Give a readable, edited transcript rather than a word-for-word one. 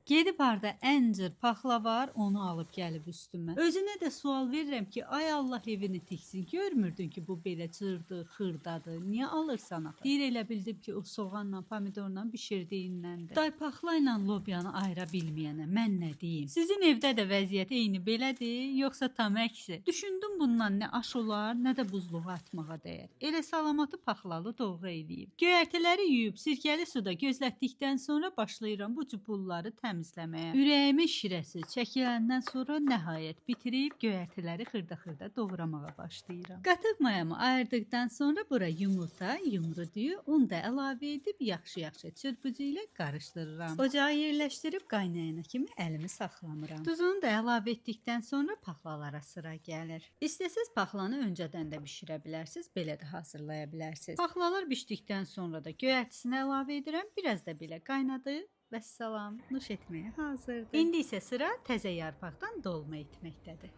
Gedib harda ən cır paxla var, onu alıb gəlib üstümə. Özünə də sual verirəm ki, ay Allah evini tiksin. Görmürdün ki, bu belə cırdı, xırdadır. Niyə alırsan axı? Deyir elə bildim ki, o soğanla, pomidorla bişirdiyindəndir. Day paxla ilə lobyanı ayıra bilməyənə mən nə deyim? Sizin evdə də vəziyyət eyni belədir, yoxsa tam əksi? Düşündüm bundan nə aş olar, nə də buzluğa atmağa dəyər. Elə salamatı paxlalı doğra eləyib. Göyərtiləri yuyub sirkəli suda gözlətdikdən sonra başlayıram bu cubulları təmizləməyə. Ürəyimin şirəsi çəkiləndən sonra nəhayət bitirib göyərtiləri xırda-xırda doğramağa başlayıram. Qatıq mayamı ayırdıqdan sonra bura yumurta, yumru düyü, un da əlavə edib yaxşı-yaxşı çırpıcı ilə qarışdırıram. Ocağa yerləşdirib qaynayana kimi əlimi saxlamıram. Duzunu da əlavə etdikdən sonra paxlalara sıra gəlir. İstəsəz paxlanı öncədən də bişirə bilərsiniz, belə də hazırlaya bilərsiniz. Paxlalar bişdikdən sonra da göyərtisini əlavə edirəm. Biraz da belə qaynadı. Vəssalam, nuş etməyə hazırdır. İndi isə sıra təzə yarpaqdan dolma etməkdədir.